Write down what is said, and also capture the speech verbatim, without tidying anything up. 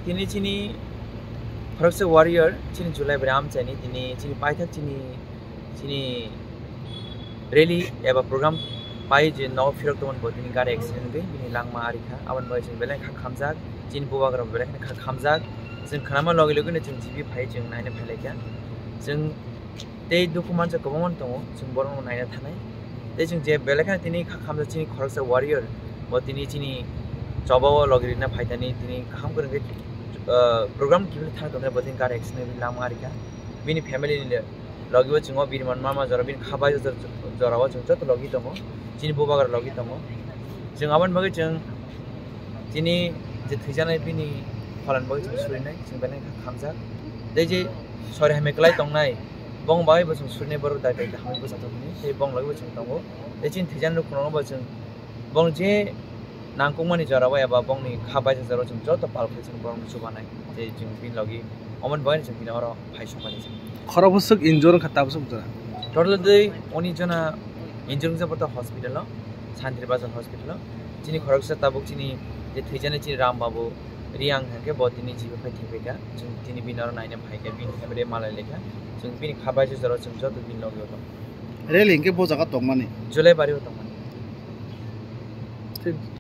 Tini chini khoroksa warrior, chini July bai amchaini, tini chini paithak chini, chini rally eba program pai je nogo phirok tongmani bo tini gari accident wngwi bini langma arikha. Aboni bagwi chwng belai kha khamjak, chini bubagra bo belai kheno kha khamjak. Chwng khnama logi logi no chwng G B phai chwng naina phailaikha. Chwng tei dukhu manjak kwbangma tongo, chwng borokno naina thanai. Tei chwng je belai kheno tini kha khamjak chini khoroksa warrior, bo tini chini chobao logi rina phaitani tini kaham kwrwngwi, ah, program kiphilwi thang tongnai bo tini gari accident wngwi langma arikha. Bini family ni logi o chwng o bini mama jora bini kha bai jora o chwng joto logi tongo, chini bubagra logi tongo. Chwng aboni bagwi chwng chini je thwijaknai bini phola ni bagwi chwng surinai, chwng belai kha khamjak. Tei je sori hamya kwlai tongnai, bong bagwi bo chwng surinai borok dai dai hamya bwsa tongmani, tei bong logi bo chwng tongo. Tei chini thwijaknai rok phunukno bo chwng bong je nangkukmani jora o eba bongni kha baijak jora o chwng joto pal khai chwng borokno chubanai. Tei chwng bini logi omoni bagwi chwng bini oro phai sokmani chwng. Khorok bwswk injure wngkha tabuk jora. Total dei oni jona injure wngkha bo hospital o, Santri Bazar hospital o. Chini khoroksa tabuk chini je thwijaknai chini Ram Babu Riang hwnkhe bo tini G B phai thwiphaikha. Chwng tini bini oro naina phaikha, bini family malai laikha. Chwng bini kha baijak jora o chwng joto bini logi o tongo. Rally hwnkhe bo jaga tongmani? July bari o tongmani.